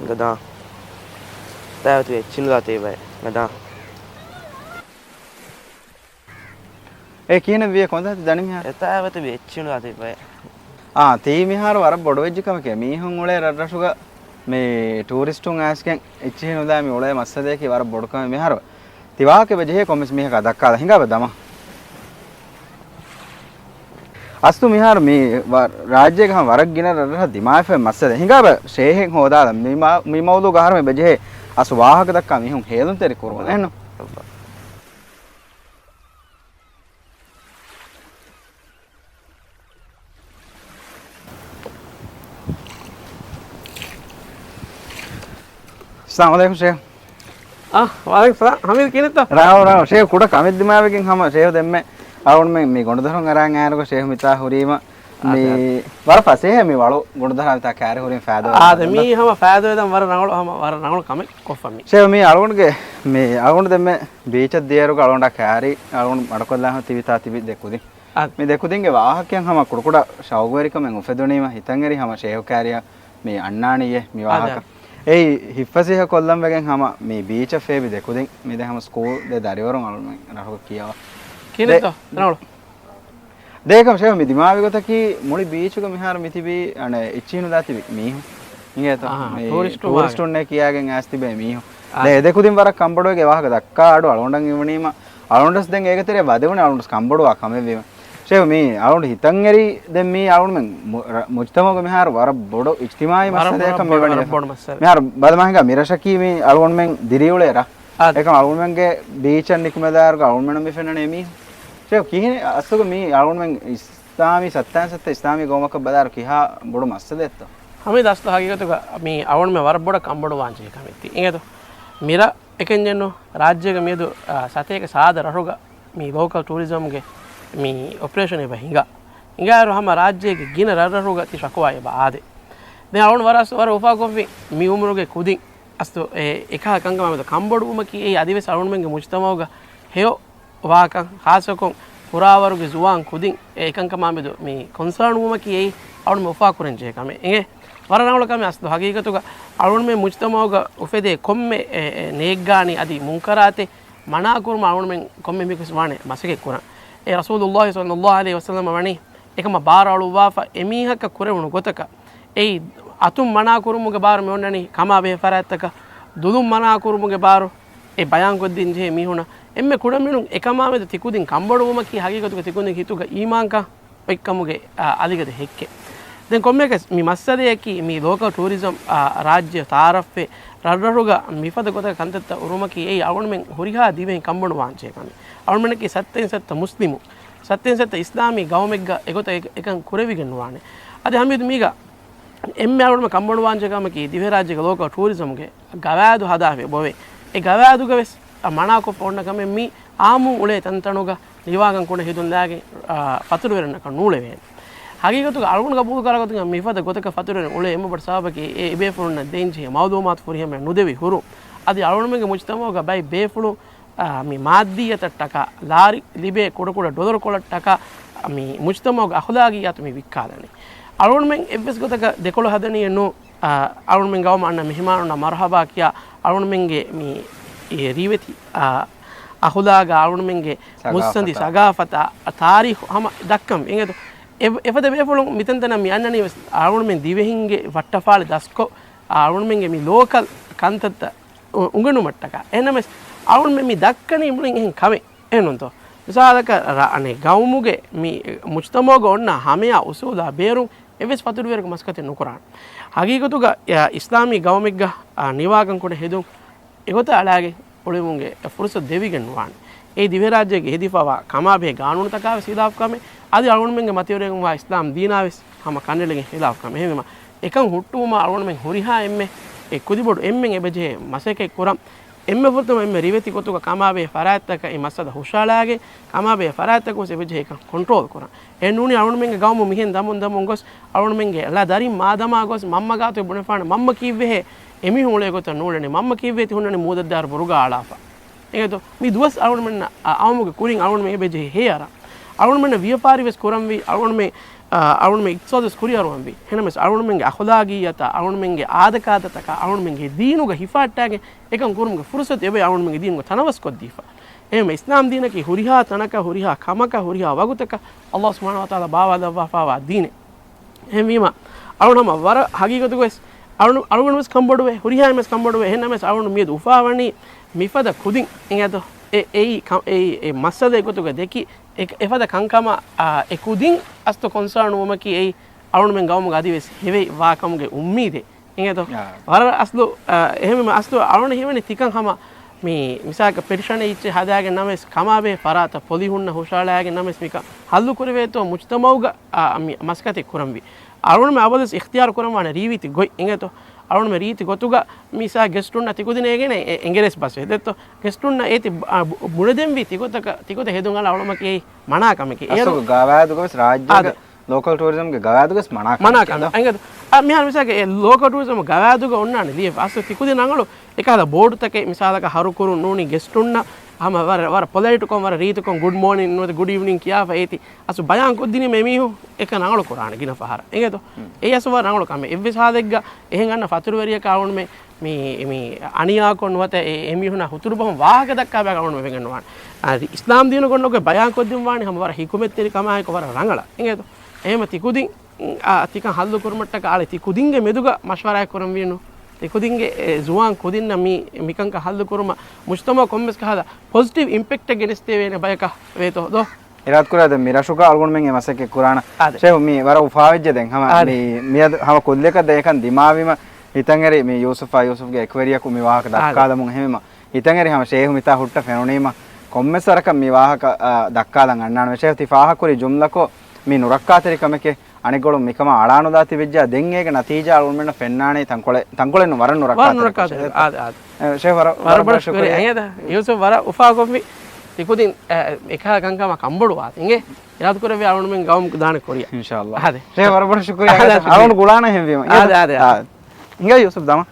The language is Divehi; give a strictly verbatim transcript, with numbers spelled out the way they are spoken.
ގަދާ. ތާވަތު އެއްޗިން ލާތޭ ބައެއް ގަދާ. އޭ ކިހިނެއް ވިޔަ ކޮން ދަތި ދަނި މިހާރު؟ އެތާވަތު އެއްޗިން ލާތޭ ބައެއް. އާ، ތީ މިހާރު ވަރަށް ބޮޑު ވެއްޖި ކަމެކޭ. މީހުން އުޅޭ ރަށްރަށުގަ މި ޓޫރިސްޓުން އައިސްގެން އެއްޗިހި ނުލާ މި އުޅޭ މައްސަލަޔަކީ ވަރަށް ބޮޑު ކަމެއް މިހާރު. ތި ވާހަކަ ބެޖެހޭ ކޮންމެސް މީހަކާ ދައްކާލަ ހިނގާބަ ދަމާ. އަސްލު މިހާރު މި ވަ-، ރާއްޖޭގަ ހަމަ ވަރަށް ގިނަ ރަށްރަށަށް ދިމާވެފައި މައްސަލަ ހިނގާބަ ޝޭހެއް ހޯދާލަ މި މަ-، މި މައުލޫގަ އަހަރުމެ ބެޖެހޭ އަސްލު ވާހަކަ ދައްކާ މީހުން ހޭލުންތެރި ކުރުވަން އެހެންނު. އައްސަލާމު ޢަލައިކުމް ޝޭހް. އާ، ވަޢަލައިކުމް ސަލާމް. ހަމީދު ކިހިނެއްތަ؟ ރާވު، ރާވު. ޝޭހް ކުޑަ ކަމެއް ދިމާވެގެން ހަމަ ޝޭހް ދެންމެ އަޅުގަނޑުމެން މި ގޮނޑުދޮށުން އަރާން އައިރުގަ ޝޭހް މިތާ ހުރީމަ މި އާދެ، އާދެ. ވަރަށް ފަސޭހަ މި ވަޅު ގޮނޑުދޮށާ މިތާ ކާރި ހުރީ ފާދަ އާދެ، މީ ހަމަ ފާދަވެދަން ވަރަށް ރަނގަޅު، ހަމަ ވަރަށް ރަނގަޅު ކަމެއް ކޮށްފަ މީ. ޝޭހް މީ އަޅުގަނޑުގެ، މި އަޅުގަނޑު ދެންމެ ބީޗަށް ދިޔައިރުގަ އަޅުގަނޑާ ކާރި އަޅުގަނޑު މަޑުކޮށްލާ ތިބިތާ ތިބި ދެ ކުދިން. އާދެ. މި ދެ ކުދިންގެ ވާހަކައިން ހަމަ ކުޑަކުޑަ ޝައުގުވެރިކަމެއް އުފެދުނީމަ ހިތަށްއެރި ހަމަ ޝޭހު ކާރިއަށް މި އަންނާނީއޭ މި އާދެ. ވާހަކަ. އެއީ ހިއްފަސޭހަ ކޮށްލަން ވެގެން ހަމަ މި ބީޗަށް ފޭބި ދެ ކުދިން މި ދެ ހަމަ ސްކޫލް ދެ ދަރިވަރުން އަޅުމެން ރަށުގަ ކިޔަވާ. ކިހިނެއްތޯ؟ ދެ-، ރަނގަޅު. ދޭކަމް ޝޭހް މި ދިމާވި ގޮތަކީ މުޅި ބީޗުގަ މިހާރު މިތިބީ އަނެ އެއްޗިހި ނުލާ ތިބި މީހުން. އިނގޭތޯ؟ އަހާ، މި ޓޫރިސްޓުން ވާގެ. ޓޫރިސްޓުންނޭ ކިޔާގެން އައިސް ތިބޭ މީހުން. އާ. ދެ ދެ ކުދިން ވަރަށް ކަންބޮޑުވެގެ ވާހަކަ ދައްކާ އަޑު އަޅުގަނޑަށް އިވުނީމަ އަޅުގަނޑަސް ދެން އޭގެ ތެރޭ ވަދެވުނީ އަޅުގަނޑަސް ކަންބޮޑުވާ ކަމެއްވީމަ. ޝޭހް މީ އަޅުގަނޑު ހިތަށްއެރި ދެން މީ އަޅުގަނޑުމެން މު-، ރަ-، މުޖްތަމަޢުގަ މިހާރު ވަރަށް ބޮޑު އިޖްތިމާޢީ ވަރަށް މައްސަލައެއް ބޮޑު، ކަމަށް ވަރަށް މިވަނީ. ބޮޑު މައްސަލަ. މިހާރު ބަލަމާ ހިނގާ މިރަށަކީ މީ އަޅުގަނޑުމެން ދިރިއުޅޭ ރަށް. އާދެ. އެކަމް އަޅުގަނޑުމެންގެ ބީޗަށް ނިކުމެލާއިރުގަ އަޅުގަނޑުމެން މި ފެންނަނީ މީހުން. ޝޭހް ކިހިނެއް އަސްލުގަ މީ އަޅުގަނޑުމެން އިސް އިސްލާމީ ސައްތައިން ސައްތަ އިސްލާމީ ގައުމަކަށް ބަލާއިރު ކިހާ ބޮޑު މައްސަލައެއްތޯ؟ ހަމީދު އަސްލު ހަގީގަތުގަ މީ އަޅުގަނޑުމެން ވަރަށް ބޮޑަށް ކަންބޮޑުވާން ޖެހޭ ކަމެއް ތި. އިނގޭތޯ؟ މިރަށް އެކަންޏެއްނު ރާއްޖޭގަ މިއަދު، އާ، ސަތޭކަ ސާދަ ރަށުގަ މި ލޯކަލް ޓޫރިޒަމްގެ މި އޮޕަރޭޝަން އެބަ ހިނގާ. ހިނގާއިރު ހަމަ ރާއްޖޭގެ ގިނަ ރަށްރަށުގަ ތި ޝަކުވާ އެބަ އާދޭ. ދެން އަޅުގަނޑު ވަރަށް ވަރަށް އުފާކޮށްފި މި އުމުރުގެ ކުދިން އަސްލު އެ އެކަހަލަ ކަންކަމާ މެދު ކަންބޮޑުވުމަކީ އެއީ އަދިވެސް އަޅުގަނޑުމެންގެ މުޖްތަމަޢުގަ ހެޔޮ ވާކަން، ޚާއްޞަކޮށް ފުރާވަރުގެ ޒުވާން ކުދިން އެ އެކަންކަމާ މެދު މި ކޮންސާން ވުމަކީ އެއީ އަޅުގަނޑު އުފާކުރަން ޖެހޭ ކަމެއް. އެނގޭ ވަރަށް ރަނގަޅު ކަމެއް އަސްލު ހަގީގަތުގަ އަޅުގަނޑުމެން މުޖްތަމަޢުގަ އުފެދޭ ކޮންމެ އެ، އެ، ނޭއްގާނީ އަދި މުންކަރާތެއް މަނާކުރުމަށް އަޅުގަނޑުމެން ކޮންމެ މީހަކުވެސް ވާނެ މަސައްކަތް ކުރަން. އެ ރަސޫލުﷲ ޞައްލަﷲ ޢަލައިހި ވަސައްލަމަ ވަނީ އެކަމަށް ބާރު އަޅުއްވާފަ އެމީހަކަށް ކުރެވުނު ގޮތަކަށް އެއީ އަތުން މަނާކުރުމުގެ ބާރު މި އޮންނަނީ ކަމާ ބެހޭ ފަރާތްތަކަށް ދުލުން މަނާކުރުމުގެ ބާރު އެ ބަޔާންކޮށްދޭން ޖެހޭ މީހުނަށް އެންމެ ކުޑަމިނުން އެކަމާ މެދު ތިކުދިން ކަންބޮޑުވުމަކީ ހަގީގަތުގަ ތިކުދިން ހިތުގަ އީމާންކަން އޮތްކަމުގެ، އާ، އަލިގަދަ ހެއްކެއް. ދެން ކޮންމެއަކަސް މި މައްސަލަޔަކީ މި ލޯކަލް ޓޫރިޒަމް، އާ، ރާއްޖެ ތަޢާރަފްވެ ރަށްރަށުގަ މިފަދަ ގޮތަކަށް ކަންތައްތައް އުރުމަކީ އެއީ އަޅުގަނޑުމެން ހުރިހާ ދިވެހިން ކަންބޮޑުވާންޖެހޭ ކަމެއް. އަޅުގަނޑަކީ ސައްތައިން ސައްތަ މުސްލިމު، ސައްތައިން ސައްތަ އިސްލާމީ ގައުމެއްގަ އެގޮތަށް އެ-، އެކަން ކުރެވިގެން ނުވާނެ. އަދި ހަމީދު މީގަ އެންމެ އަޅުގަނޑުމެން ކަންބޮޑުވާންޖެހޭ ކަމަކީ ދިވެހިރާއްޖޭގެ ލޯކަލް ޓޫރިޒަމްގެ ގަވާއިދު ހަދާފަ އެބައޮވޭ. އެ ގަވާއިދުގަވެސް މަނާކޮށްފަ އޮންނަ ކަމެއް މީ އާއްމުން އުޅޭ ތަންތަނުގަ ނިވާގަން ކުޑަ ހެދުން ލާގެން، އާ، ފަތުރުވެރިންނަކަށް ނޫޅެވޭނެ. ހަގީގަތުގަ އަޅުގަނޑު ގަބޫލު ކުރާ ގޮތުގަ މިފަދަ ގޮތަކަށް ފަތުރުވެރިން އުޅޭ އެންމެ ބޮޑު ސަބަބަކީ އެ އެބޭފުޅުންނަށް ދޭންޖެހޭ މައުލޫމާތު ފުރިހަމަޔަށް ނުދެވި ހުރުން. އަދި އަޅުގަނޑުމެންގެ މުޖްތަމަޢުގަ ބައެއް ބޭފުޅުން، އާ، މި މާއްދިއްޔަތަށްޓަކާ ލާރި ލިބޭ ކުޑަކުޑަ ޑޮލަރު ކޮޅަށްޓަކާ މި މުޖްތަމަޢުގެ އަޚުލާގިއްޔާތު މި ވިއްކާލަނީ. އަޅުގަނޑުމެން އެއްވެސް ގޮތަކަށް ދެކޮޅު ހަދަނީއެއް ނޫން. އާ، އަޅުގަނޑުމެން ގައުމަށް އަންނަ މެހެމާނުންނަށް މަރުޙަބާ ކިޔާ، އަޅުގަނޑުމެންގެ މި، އެ، ރިވެތި، އާ، އަޚުލާގާ، އަޅުގަނޑުމެންގެ ސަގާފަތާ. މުއްސަނދި ސަގާފަތާ، ތާރީޚު ހަމަ ދައްކަން އިނގޭތޯ. އެ-، އެފަދަ ބޭފުޅުން މިތަންތަނަށް މި އަންނަނީ ވެސް އަޅުގަނޑުމެން ދިވެހިންގެ ވައްޓަފާޅި ދަސްކޮށް، އާ، އަޅުގަނޑުމެންގެ މި ލޯކަލް ކަންތައްތައް އު-، އުނގަނުމަށްޓަކާ. އެހެންނަމަވެސް އަޅުގަނޑުމެން މި ދައްކަނީ މުޅިން އެހެން ކަމެއް. އެހެންނޫންތޯ؟ މިސާލަކަށް ރަ-، އަނެއް ގައުމުގެ މި މުޖްތަމަޢުގަ އޮންނަ ހަމަޔާ އުސޫލާ ބޭރުން އެއްވެސް ފަތުރުވެރިކަ މަސައްކަތެއް ނުކުރާނެ. ހަގީގަތުގަ އަ، އިސްލާމީ ގައުމެއްގަ، އަ، ނިވާގަންކުޑަ ހެދުން އެގޮތަށް އަޅާގެން އުޅެމުންގެ ފުރުސަތު ދެވިގެން ނުވާނެ. އެއީ ދިވެހިރާއްޖޭގެ ހެދިފަވާ ކަމާބެހޭ ގާނޫނުތަކާވެސް ހިލާފު ކަމެއް، އަދި އަޅުގަނޑުމެންގެ މަތިވެރިވެގެންވާ އިސްލާމް ދީނާވެސް ހަމަ ކަނޑައެޅިގެން ހިލާފު ކަމެއް. އެހެންވީމަ، އެކަން ހުއްޓުވުމަށް އަޅުގަނޑުމެން ހުރިހާ އެންމެ އެ ކުދިބޮޑު އެންމެން އެބަޖެހޭ މަސައްކަތް ކުރަން. އެންމެ ފުރަތަމަ އެންމެ ރިވެތި ގޮތުގަ ކަމާބެހޭ ފަރާތްތަކަށް އެ މައްސަލަ ހުށައަޅާގެން، ކަމާބެހޭ ފަރާތްތަކުން ވެސް އެބަޖެހޭ އެކަން ކޮންޓްރޯލް ކުރަން. އެ ނޫނީ އަޅުގަނޑުމެންގެ ގައުމު މިހެން ދަމުން ދަމުން ގޮސް، އަޅުގަނޑުމެންގެ ލަ ދަރިން މާދަމާ ގޮސް، މަންމަ ގާތު ބުނެފާނެ، މަންމަ ކީއްވެހޭ އެމީހުން އުޅޭ ގޮތަށް ނޫޅެނީ، މަންމަ ކީއްވެ ތި ހުންނަނީ މޫދަށްދާއިރު ބުރުގާ އަޅާފަ. އެނގޭތޯ؟ މި ދުވަސް އަޅުގަނޑުމެންނަށް އަ-، އައުމުގެ ކުރިން އަޅުގަނޑުމެން އެބަޖެހޭ ހޭ އަރަން. އަޅުގަނޑުމެންނަށް ވިޔަފާރި ވެސް ކުރަންވީ، އަޅުގަނޑުމެން އަޅުންމެ އިޤްތިޞާދުވެސް ކުރިއަރުވަންވީ. ހެނަމެސް އަޅުންމެންގެ އަޚުލާގިއްޔަތާ، އަޅުންމެންގެ އާދަކާދަތަކާ، އަޅުންމެންގެ ދީނުގަ ހިފާއްޓާގެން އެކަން ކުރުމުގެ ފުރުސަތު އެބައި އަޅުންމެންގެ ދީނުގަ ތަނަވަސްކޮށްދީފަ. އެހެންވެ އިސްލާމް ދީނަކީ ހުރިހާ ތަނަކަށް، ހުރިހާ ކަމަކަށް، ހުރިހާ ވަގުތަކަށް ﷲ ސުބްޙާނަހޫ ވަތަޢާލާ ބާވާލައްވާފައިވާ ދީނެއް. އެހެންވީމަ، އަޅުން ހަމަ ވަރަށް ހަގީގަތުގަވެސް، އަޅު-، އަޅުގަނޑުވެސް ކަންބޮޑުވޭ، ހުރިހާ އެންމެސް ކަންބޮޑުވޭ. އެހެންނަމަވެސް އަޅުން މިއަދު އުފާވަނީ މިފަދަ ކުދިން އިނގޭތޯ؟ އެ-، އެއީ ކަ-، އެއީ އެ މައްސަލައެއް ގޮތުގަ ދެކި، އެ-، އެފަދަ ކަންކަމަށް، އާ، އެ ކުދިން އަސްތު ކޮންސާން ވުމަކީ އެއީ އަޅުންމެން ގައުމުގަ އަދިވެސް ހެވެ ވާ ކަމުގެ އުއްމީދެއް. އިނގޭތޯ؟ އާ. ވަރަށް އަސްލު، އާ، އެހެންވީމަ އަސްލު އަޅުން ހީވަނީ ތިކަން ހަމަ މި މިސާލަކަށް ޕެޓިޝަނެއް އެއްޗެއް ހަދާގެން ނަމަވެސް، ކަމާބެހޭ ފަރާތަށް ޕޮލި ހުންނަ ހުށައަޅާގެން ނަމަވެސް މިކަން ހައްލު ކުރެވޭތޯ މުޖްތަމަޢުގަ، އާ، މި މަސައްކަތެއް ކުރަންވީ. އަޅުންމެ އަވަލުވެސް އިޚްތިޔާރު ކުރަންވާނެ ރީތި ގޮތް އިނގޭތޯ؟ އަޅުންމެ ރީތި ގޮތުގަ މިސާ ގެސްޓުންނަށް ތިކުދިން އޭގެނެ އެ-، އެނގެރޭސި ބަސް ވޭ. ދެއްތޯ؟ ގެސްޓުންނަށް އޭތި ބު-، އާ، ބު-، ބުނެދެންވީ ތިގޮތަކަށް، ތިގޮތަށް ހެދުން އަޅާ އަޅުމަކީ އެއީ މަނާ ކަމެކޭ. އަސްލު އޭރު ގަވާއިދުގަވެސް ރާއްޖޭގަ އާދެ. ލޯކަލް ޓޫރިޒަމްގެ ގަވާއިދުގަސް މަނާ މަނާ ކަމެއް ކަމެއް. އިނގޭތޯ؟ އަ، މިހާރު މިސާލަކަށް އެ ލޯކަލް ޓޫރިޒަމް ގަވާއިދުގަ އޮންނާނެ ލިޔެފަ. އަސްލު ތިކުދިން ރަނގަޅު އެކަހަލަ ބޯޑުތަކެއް މިސާލަކަށް ހަރުކުރުން ނޫނީ ގެސްޓުންނަށް ހަމަ ވަރަށް، ވަރަށް ޕޮލައިޓުކޮށް ވަރަށް ރީތިކޮށް ގުޑް މޯނިން ނުވަތަ ގުޑް އީވްނިން ކިޔާފަ އޭތި. އަސްލު ބަޔާން ކޮށްދިނީމަ އެމީހުން އެކަން ރަނގަޅު ކުރާނެ ގިނަ ފަހަރަށް. އިނގޭތޯ؟ ހުން. އެއީ އަސްލު ވަރަށް ރަނގަޅު ކަމެއް. އެއްވެސް ހާލެއްގަ އެހެން އަންނަ ފަތުރުވެރިޔަކާ އަޅުންމެ މި، މި އަނިޔާކޮށް ނުވަތަ އެ، އެމީހުނާ ހުތުރުބަހުން ވާހަކަ ދައްކާ ބަޔަކަށް އަޅުން ވެގެން ނުވާނެ. އަ، އިސްލާމް ދީނު ގޮންނަގޮތް ބަޔާން ކޮށްދިން ވާނީ ހަމަ ވަރަށް ހިކުމަތްތެރި ކަމާއެކު ވަރަށް ރަނގަޅަށް. އިނގޭތޯ؟ އެހެންމަ ތިކުދިން، އަ، ތިކަން ހައްލު ކުރުމަށްޓަކާ އަޅެ ތިކުދިންގެ މެދުގަ މަޝްވަރާއެއް ކުރަންވީނު. ތިކުދިންގެ އެ ޒުވާން ކުދިންނަށް މި، މިކަންކަން ހައްލު ކުރުމަށް މުޖްތަމަޢު ކޮންމެސް ކަހަލަ ޕޮޒިޓިވް އިމްޕެކްޓެއް ގެނެސްދެވޭނެ ބަޔަކަށް ވޭތޯ ދޯ؟ އިރާދަކުރާ ދެން މި ރަށުގަ އަޅުގަނޑުމެން އެ މަސައްކަތް ކުރާނަ. އާދެ. ޝޭހު މި ވަރަށް އުފާވެއްޖެ ދެން ހަމަ އާދެ. މި، މިއަދު ހަމަ ކުއްލިއަކަށް ދެން އެކަން ދިމާވީމަ ހިތަށްއެރި މި ޔޫސުފާ ޔޫސުފްގެ އެކުވެރިޔަކު މި ވާހަކަ އާދެ. ދައްކާލަމުން އެހެންވީމަ ހިތަށްއެރި ހަމަ ޝޭހު މިތާ ހުއްޓަ ފެނުނީމަ ކޮންމެސް ވަރަކަށް މި ވާހަކަ، އާ، ދައްކާލަން އަންނާނަމޭ. ޝޭހު ތި ފާހަގަކުރި ޖުމްލަކޮށް މި ނުރައްކާތެރި ކަމެކޭ. އަނެއްގޮޅުން މިކަމާ އަޅާނުލާ ތިބިއްޖާ ދެން އޭގެ ނަތީޖާ އަޅުގަނޑުމެންނަށް ފެންނާނީ ތަންކޮޅެއް، ތަންކޮޅެއްނު ވަރަށް ނުރައްކާތެރި ވަރަށް ނުރައްކާތެރި. ކަމަށޭ. އާދެ، އާދެ. އެ، ޝޭހު ވަރަށް، ވަރަށް ވަރަށް ބޮޑަށް ޝުކުރިއްޔާ. ޝުކުރިއްޔާ. އެނގޭތަ؟ ޔޫސުފް ވަރަށް އުފާކޮށްފި. ތިކުދިން، އެ، އެކަހަލަ ކަންކަމާ ކަންބޮޑުވާތި. އިނގޭ؟ އިރާދަކުރެއްވި އަޅުގަނޑުމެން ގައުމު ދާނެ ކުރިއަށް. އިންޝާﷲ. އާދެ. ޝޭހު ވަރަށް ބޮޑަށް ޝުކުރިއްޔާ. އާދެ، އާދެ. އަޅުގަނޑު ގުޅާނެ ހެންވީމަ. އާދެ، އާދެ. އާ. އިނގޭ ޔޫސުފް ދަމާ.